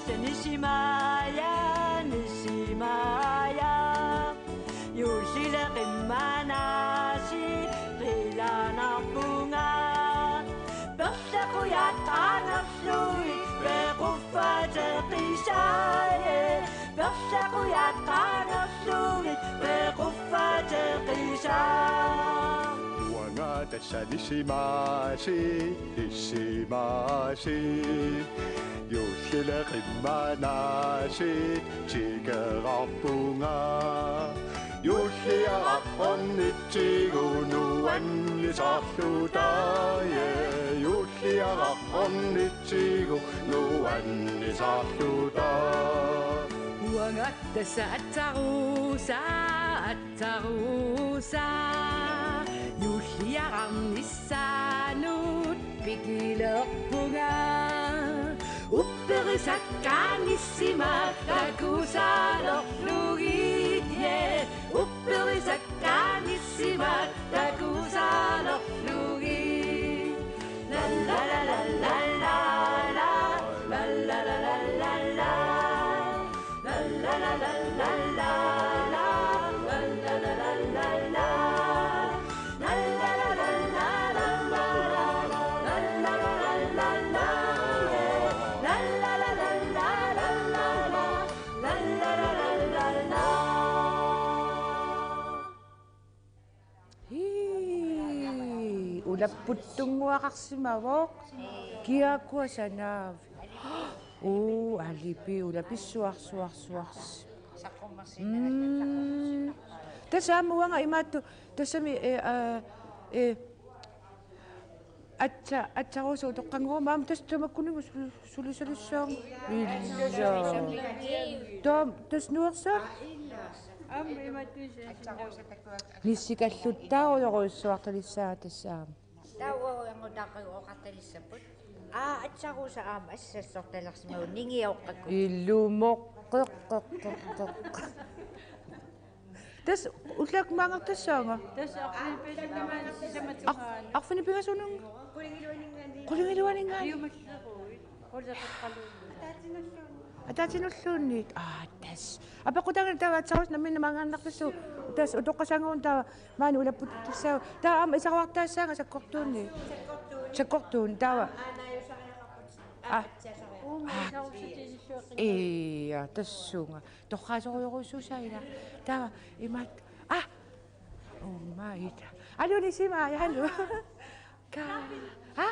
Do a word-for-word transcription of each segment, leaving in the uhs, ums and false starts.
Nisimaaja, nisimaaja. Juullile qimmanaasiit qilanarpunga. Perlaqujat qaanerlugit pequffateqisaaje. Perlaqujat qaanerlugit pequffateqisaa. Uanga tassa nisimaasiit, nisimaasiit. Juullile qimmanaasiit tikerarpunga. Juulliaraq ornitsigu nuannisarlutaa, ja. Juulliaraq ornitsigu nuannisarlutaa. Uanga tassa atsaruusa, atsaruusa. Juulliaraq nissaanut pikilerpunga. Upperisakkaat nissimaat takusaalerlugit, ja. Upperisakkaat nissimaat takusaalerlugit. La la la la la la la. La la la la la la la. Hii, ulapputtunnguaqarsimavoq. Kiakkua sanaavi. Uu, alipi, ulapissuarsuarsuarsi. Mm. Tassa aamma uanga imaattoq, tassami, eh, ah, eh, atsa-, atsaruusa utoqqanngoruma aamma tassa tamakkuninnga suli-, sulisalissaanga. Illa. Taava, tassa nuersaat. Aamma imaattuisa. Nissikalluttaarujorujussuartalissaanga tassa aamma. Taava uagut angutaaqagut oqartalissapput. Aa, atsaruusa aamma assassortalersimagu ningiaqqakku. Illumoqqeqqeqqeqqeq. Tassa ullaakkut maangertassaanga. Tassa arfineq-pingasunut. Ar-, arfineq-pingasunut. Qulingiluaninngaanniit. Qulingiluaninngaanniit. Piumassuseruit. Quleqeqqaluunniit. Ataatinulluunniit. Aa, tassa. Apeqqutaanngilaq taava atsaruusa nammineq maangaannartussaasoq. Tassa utoqqasaanngoruna taava maani ulapputtussaavoq. Taava aamma isaruartaassaanga sakkortuunniit. Sakkortuunniit taava. Aa. Aa. Ija, tassunga. Torraasorujorujussuussaaq ila. Taava imaattoq. Aa. Uummaaq ita. Aluu, nisimaaja, aluu. Ka-, ha?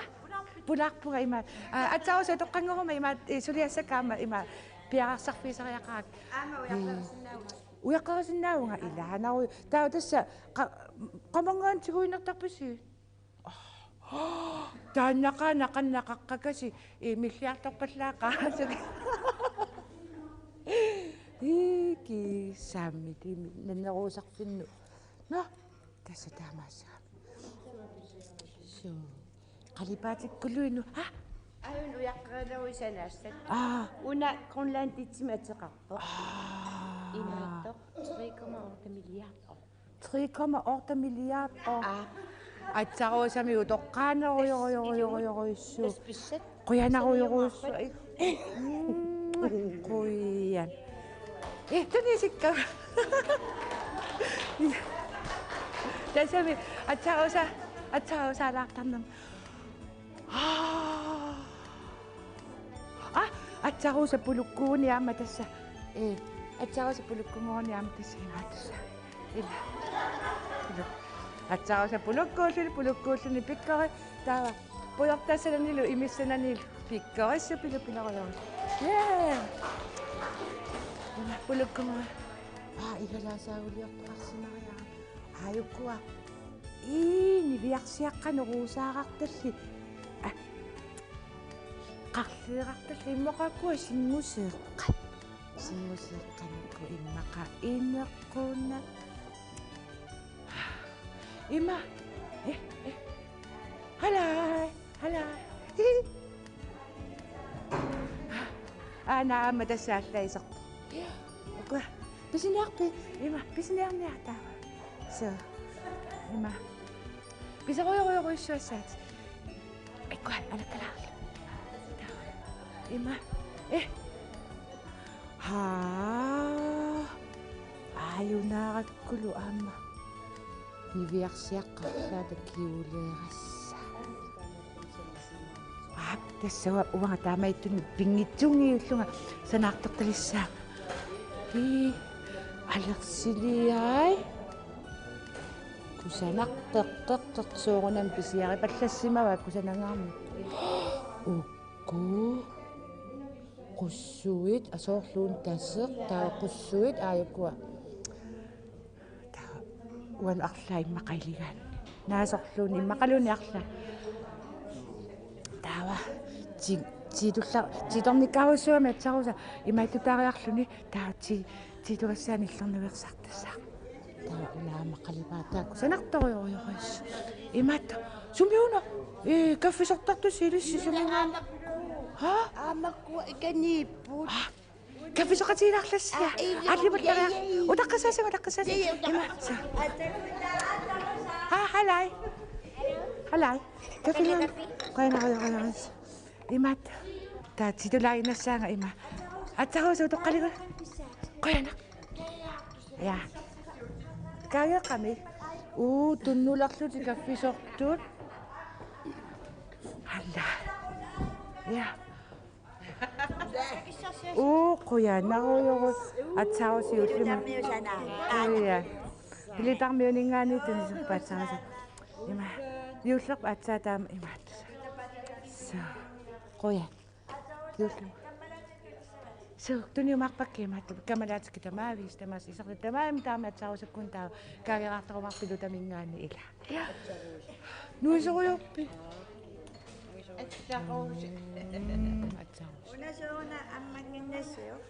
Pulaarpunga imaattoq. Aa, atsaruusa utoqqanngoruma imaattoq, eh, suliassakka aamma imaattoq piareersarfigisariaqarakku. Aamma ujaqqerisinnaavunga. Ujaqqerisinnaavunga ilaanaru. Taava tassa qa-, qamanngaanniit tiguinnartarpisi? Taannaqaaq naqannaqaqqakasi, eh, milliartorpallaaqaaq. Ii, kiisami timi nanneruusarfinnut. Nå, tassa taamaassagami. Suu. Qalipaatikkulluinnaq. Ha? Aajuna ujaqqerineruit sanaassat. Aa. Una Grønlanditsimik ateqarpoq. Aa. Imaattoq tre komma otte milliard. Tre komma otte milliard år. Aa. Atsaruusami utoqqaanerujorujorujorujussuuvoq. Tassa pissat. Qujanarujorujussuaq. Mm, qujan. Eh, tunisikka. Tassami atsaruusa, atsaruusaalaartarnermi. Aa. Aa, atsaruusa pulukkuuguni aamma tassa. Ee, atsaruusa pulukkunngoruni aamma tassa imaattussa. Ila. Ila. Atsaruusa pulukkuulluni, pulukkuulluni pikkori. Taava pujortassananilu, imissananilu. Pikkorissut pilupilorujoorlugit. Jee. Ila pulukkunngoruni. Aa, igalaasaaguliortoqarsimariarami. Aajukkua. Ii, niviarsiaqqanut ruusaarartallit. Aa. Qarleerartallit immoqarukku singuseeqqat. Singuseeqqanukku immaqa inequnaq. Ima. Eh, eh. Halai, halai. Hi. Aana aamma tassa allaat iserpoq. Ukua. Pisiniarpit? Ima, pisiniarniartaa. Suu. Ima. Piserujorujorujussuassaatit. Ikkua, alakkalaarlu. Ima. Eh. Aa, aajunaarakkullu aamma. Niviarsiaqqarlaata kiuleerassaa. Aap, tassa uanga taamaattunik pinngitsunngiullunga sanaartortalissaanga. Ii, alersiliai. Kusanartoq, toq, toq, soorunami pisiaripallassimavaat kusanangaarmik. Uku. Qussuit, asorluun taseq, taava qussuit, aajukua. Taava uani arlaat immaqa iligaanni. Naasorluunniit immaqaluunniit arlaat. Taava ti-, tiitulla-, tiitornikkaarussuugami atsarusa imaattutaariarluni, taava ti-, tiitugassaani illornuersartassaaq. Taava una aamma qalipaat taakku sanartorujorujorujussuit. Imaattoq, sumiuna? Ee, kaffisortartusi ilissi sumiuna? Haa? Aamma kua ikaniipput. Aa, kaffisoqatigilaarlassia. Aa, ii, allimuttariaq. Ii, ii. Utaqqisaassaagut, utaqqisaassaagut. Ii, utaqqisaassaagut. Ima. Aa, halai. Halai. Kaffisoq. Qujanaq, qujanaq. Imaattoq. Taava tiitulaaginnassaanga ima. Aatsaat utoqqalikkut. Qujanaq. Ja. Kaageeqqami. Uu, tunnulerlutik kaffisortut. Alla. Ja. Uu, qujanarujorujussuit. Aatsaat usi ullumi. Ilitarmiusanaa. Ja. Ilitarmiuninngaanniit tunisippaat aatsaat usi. Ima. Juullerput aatsaat taama imaattoq. Suu. Qujan. Juullimi. Suu, tuniumaarpakka imaattoq. Kammalaatikkut tamaviisa, tamaasa isertut tamaasa, taama aatsaarusukkuuna taava kaageeraartarumaarput ilutaminngaanniit ilaa. Nuisorujoorpit? Aatsaat usi. Mm, aatsaat usi. Una sooruna ammannginnassiuk?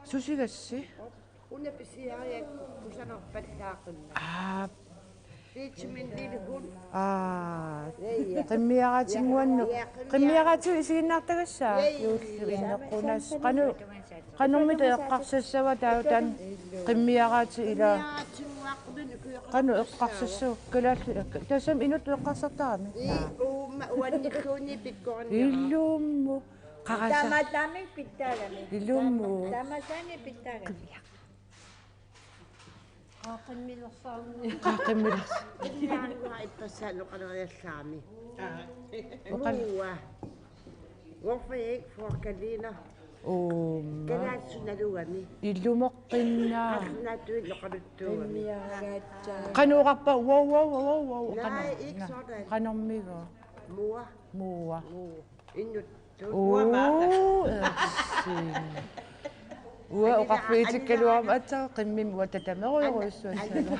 Susigassi? Una pisiariakku kusanarpallaaqimmat. Aa. Vitamin D-hund. Aa. Ja, ja. Qimmiaraatinnguannu. Ja, ja, qimmiaraat. Qimmiaraatigut isiginnaartagassaa? Ja, ja, ja. Juulli inneqqunas. Qanoq, qanormita eqqarsassava taava taanna qimmiaraatit ilaa? Qimmiaraatigut ukiuqartussaavoq. Qanoq eqqarsassava? Kalaallit, tassami inuttut eqqarsartarami. Ii, uuma uannilluunniit pikkoriniarami. Ilumut. Qarasa. Tamatami pitsaagami. Ilumut. Tamatami pitsaagami. Qimmilersaarni. Qaa, qimmilersaarni. Qimmilersaarni ippassaq oqaleriallaarami. Oqal- Muua. Uorfiik, forkalina. Uuma. Kalaallit nalugami. Ilumoqqinnaa. Arnaattuit oqaluttuugami. Qanoq oqarpa, wow, wow, wow, wow, wow. Qanoq. Naa, ikke sådan. Qanormigaa? Muua. Muua. Muua. Innuttut. Uu, ersin. Uanga oqarfigitikkaluarama aatsaat qimmimi uanga tatamerujorujussuassaanga.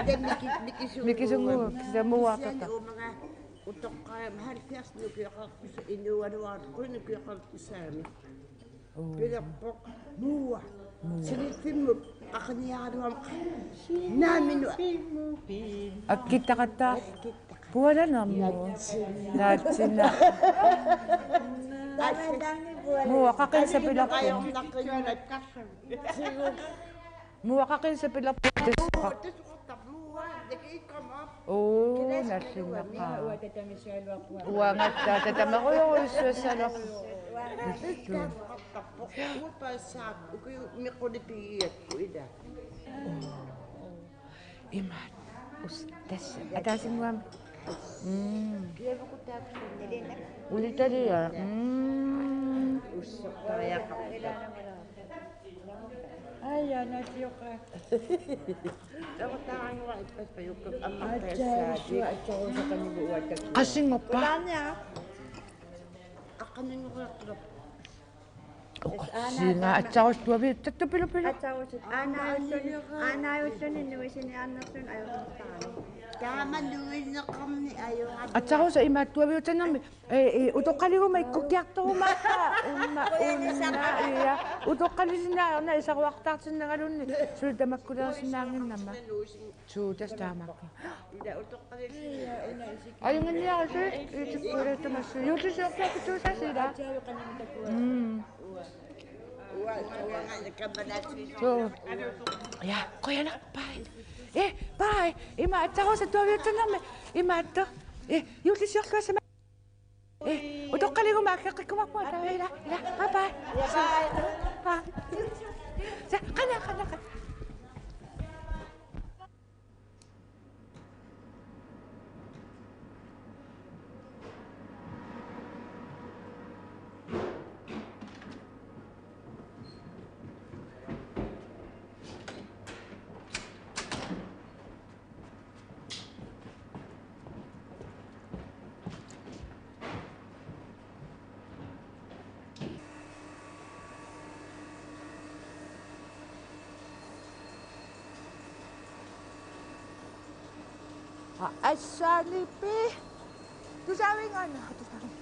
Ida miki-, mikisunnguup. Mikisunnguup, kisianni muua. Kisianni tata. Uumanga utoqqaat halvfjerds ukioqartussaq inuugaluartoq, qulinukioqartussaagami. Uu. Pilerpoq muua. Muua. Siniffimmut qaqiniaraluarama. Naamik. Akkittaqattaarpoq. Pualanermut. Naatsina. Muua qaqinsaq pilerpoq. Muua qaqinsaq pilerpoq. Uu, nallinnaqaaq. Uangattaaq tatamerujorujussuassaanga. Uanga paassaaq ukiut meqqulipigiakku ila. Imaat. Us-, tassa. Ataasinnguamik. Mm. Ulitalia. Mm. Aja, nasioqa. Qasinngorpa? Oqarsinga aatsaarusuttuavi tattupilupilu. Aatsaarusut aanaajulluni, aanaajulluni nuisiniarnerluni ajornartarami. Taama nuineqarni ajorami. Aatsaarusut imaattuaviutannermi. Ee, ee, utoqqaliguma ikkukkiartoruma. Umma, umma, ia. Utoqqalisinnaajorna isaruartaartinnagalunni. Suli tamakkuleersinnaannginnama. Suu, tassa taamaakkit. Ajunngilaq, itikkuulat tamassi. Juullisiorluarpit tuusaasiit ilaa? Mm. Suu. Ja, qujanaq, bye. Eh, bye. Ima aatsaarusuttuaviutannermi. Imaattoq. Eh, juullisiorluassama. Eh, utoqqaliguma aggeqqikkumaarpunga taava ilaa, ilaa. Bye bye. Sa, qana, qana, qana. Aa, assaalipi. Tusaavinngaanna, tusaavinngaanna.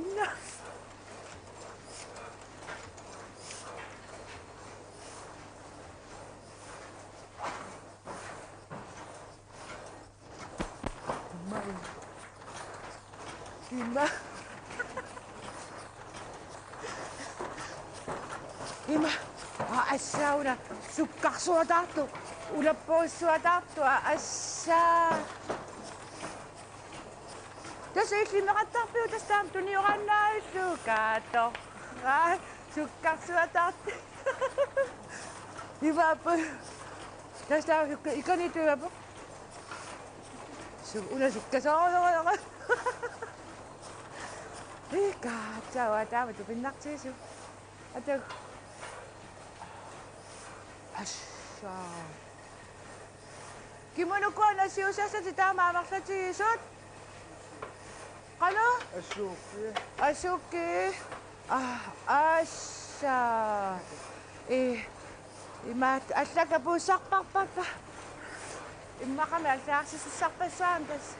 Ima. Ima. Ima. Aa, assauna. Sukkarsuataartoq. Ulappuussuataartoq. Aa, assaa. Tassa illimmi qattarpiu tassa taama tunioraannaallu kaatto. Aa, sukkarsuataartoq. Ivaappu. Tassa taava sukka-, ikani tuivaappu. Su-, una sukkasoorujussuaq. Ika, taava, taava tupinnartigisoq. Atak. Assa. Kimunukua nassiussassatit taama amerlatigisut? Qanoq? Assuukki. Assuukki. Aa, assa. Ee, imaat allakkat puussarparpakka. Immaqami allaarsisussarpassuarnik tassa.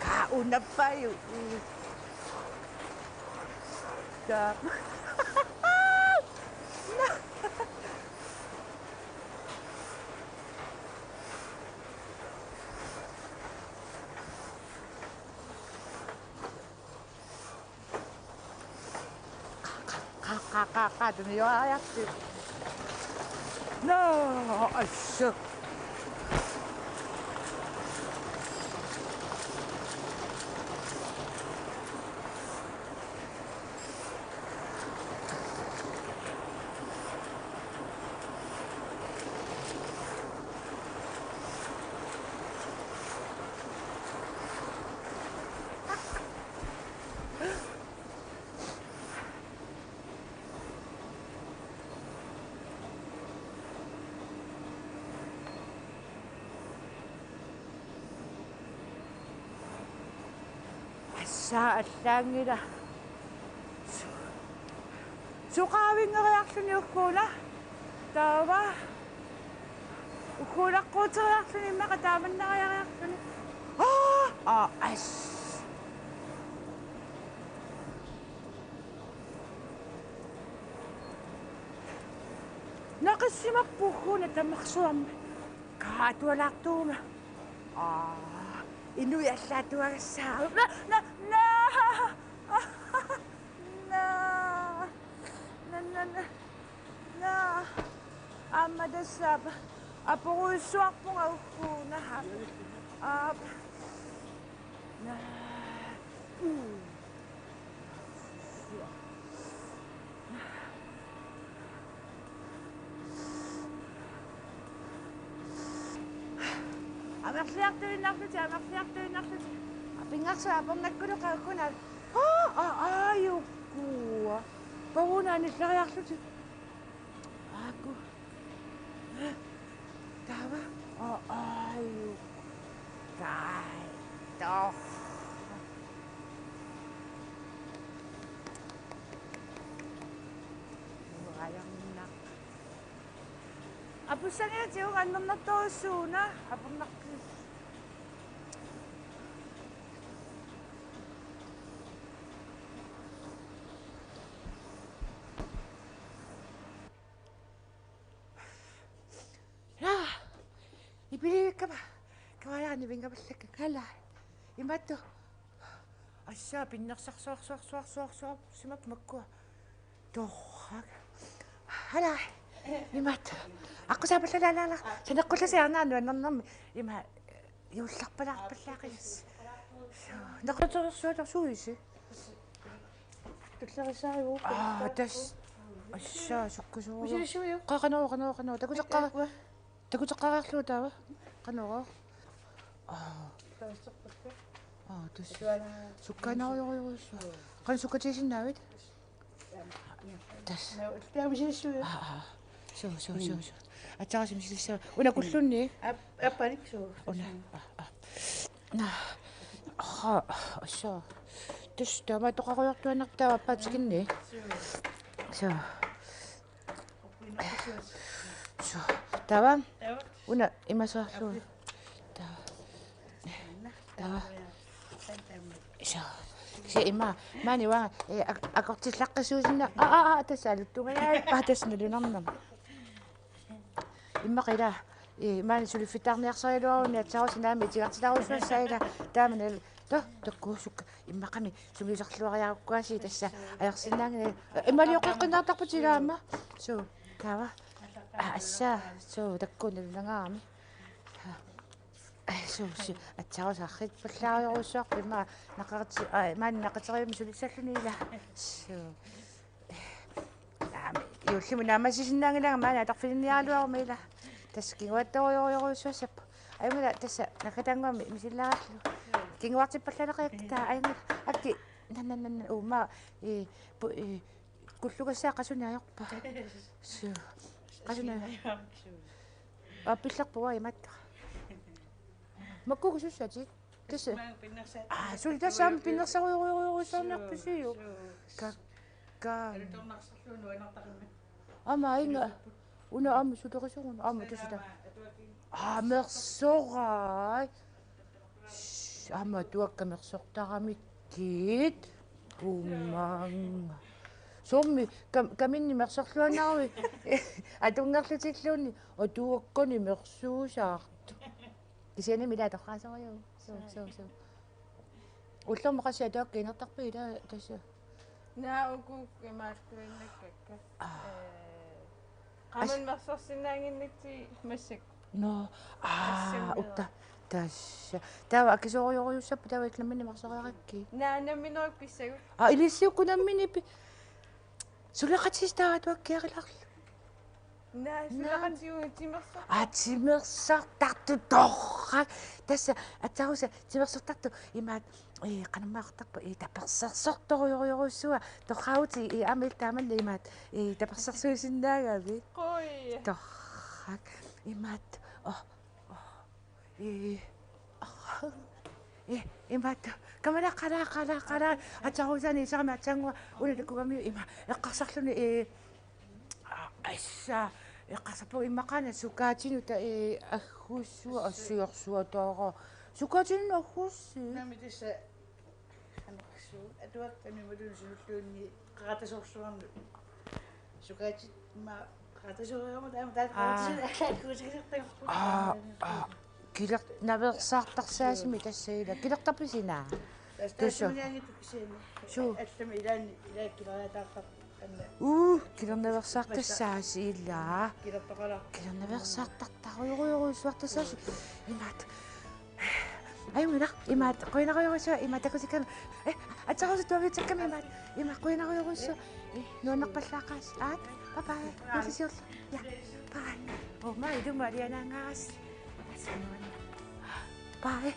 Kaa unappajuk. Taa. Qa, qa, qa, qa, tunioraariarsi. Naa, assa. Assa, allaanngilaq. Su-, suqaavinngeriarluni ugguuna. Taava. Ugguunaqquuteriarluni immaqa taamannariariarluni. Aa, aa, as. Naqissimapput ugguuna tamarsuarmi. Kaatualaartuuma. Aa, inuit allaattuagassaaq. Na, na, na. Na, na, na, na. Aamma tassaap. Aporujussuarpunga ugguuna. Aap. Na. Uu. Amerliartuinnarlutik, amerliartuinnarlutik. Pingaartumik apornakkuluuqaat ugguuna. Aa, aa, aajukkua. Pavuuna anilleriarlutik. Aajuku. Taava. Aa, aajuku. Kaatto. Nuajarnak. Apussanngilaq tiuga annernartorujussuuna, apornarpi. Vilikkama. Kavajaani vingavallakka. Kala. Imaattoq. Assaa pinnersarsuarsuarsuarsuarsuar. Simak makkua. Torrak. Halaa. Imaattoq. Aqqusaapallalaalaala. Saneqqullusi arnaanut annarnermi. Ima. Juullarpalaarpallaaqis. Naqatersuutorsuusi. Tullerisaaju. Aa, tas. Assaa, sukkusuuju. Usilissuiu. Qaa, qanoq, qanoq, qanoq. Takuteqqara-, takuteqqareerlugu taava. Qanoq. Aa. Aa, tas. Sukkaanarujorujussuaq. Qanoq sukkatigisinnaavit? Tas. Taava usilissuiu. Aa, aa. Suu, suu, suu, suu. Aatsaat misilissavat. Una kullunni. Aap, aappanik suu. Una. Aa, aa. Naa. Aa, assaa. Tas taamaattoqarujoortuaannarpoq taava aappaa tikinni. Suu. Suu. Taava. Una imasaarlu. Taava. Taava. Suu. Kisianni ima maani uanga, eh, ak-, akortillaqqissuusinnaa. Aa, aa, aa, tassa aluttungajaappa tassa nalunarnama. Immaqa ila, eh, maani suliffittarniarsarigaluaruni aatsaat sinaami itigartitarujussuassaaq ila. Taamani to, takkuusukka. Immaqami sumiusarluariarukkuasi tassa ajorsinnaanngilaq. Imaaliorqeqqinnaartarput ilaamma. Suu, taava. Aa, assaa, suu, takkuuk nalunangaarami. Ai, suu, suu, aatsaat saarrippallaarujoorujussuarput ima naqarti-, ai, maani naqateriummi sulissalluni ila. Suu. Aamma, juullimi naammassisinnaanngilara maani atorfilinniaraluaruma ila. Tassa kinguaattorujorujorujussuassapput. Ajunngilaq tassa nakkataannguamik misilaarlugu. Kinguaattorpallaalaqiakka ajunngilaq. Akki, nan, nan, nan, nan, uuma, i, pu-, i, kullugassaa qasuni ajorpa. Suu. Qasuni. Aappillarput uanga imaattoq. Makkuuku sussatit? Tassa. Aa, suli tassa aamma pinnersarujorujorujussuarniarpisiuk. Suu. Ka-, ka-. Alutornarsarlugu nuannertarami. Aamma inga. Una aamma sulerisoruna. Aamma tassa ta. Aa, mersorai. Aamma atuakkat mersortaramikkit. Uummaannga. Soormi kam-, kaminni mersorluannaruit. Atunngerlutilluunniit atuakkani mersuusaartut. Kisianni ila torraasorujuk. Suu, suu, suu. Ullormi qassit atuakkat inertarpigit ila tassa? Naa, uku imaalluinnakkakka. Aa. Eh, qamani mersorsinnaannginnatsigit massakkut. Nå, aa, assami utta. Tassa. Taava akisoorujorujussuupput taava illit nammineq mersoreerakkit? Naa, nammineq pissagut. Aa, ilissiukkut nammineq pi-, suleqatigit taava atuakkiarilaarlugit. Naa, suleqatigut timersoq. Aa, timersortartut torrak. Tassa, aatsaat timersortartut imaat, ee, qanormaartarpa, ee, tapersersortorujorujussuaq. Torraavutit, ee, aamma illit taamanna imaat, ee, tapersersuisinnaagavit. Qoi. Torrak. Imaat, oh, oh. Ee, ah, ee, imaattoq. Kamala, qala, qala, qala. Aatsaat sani isama aatsaannguaq una takkugamiuk ima. Eqqarsarluni, ee, aa, assaa. Eqqarsarpunga immaqaana sukaatinut, ee, aggussuaq assiorsuaq taara. Sukaatinut aggussi. Nami tassa. Anersu, atuakkani imaluunniit sunulluunniit qaratasoorsuarnut. Sukaatit ima qaratasooriarmat aamma taava. Aa. Qaratasoorsuarnut kuusigisartagarput. Aa, aa. Kilernaveersaartarsaasimi tassa ila. Kilertarpisi? Tassa. Tusu. Tassuniaanngitsoq kisianni. Suu. Allami ilaanni, ilaa kileriataartarpoq. Anna. Uu, kilernaveersaartassaasi ila. Kilertoqalaarpoq. Kilernaveersaartartarujorujorujussuartassaasi. Imaat. Ajunngilaq, imaat, qujanarujorujussuaq, imaat, takusikkami. Eh, aatsaat tuaviuteqqaami imaat. Imaat, qujanarujorujussuaq. Eh, nuannerpallaaqaasi. Aat, bye bye. Nuussisiorlu. Ja, bye. Oh, maa, ilumut alianaanngaarassi. Bye.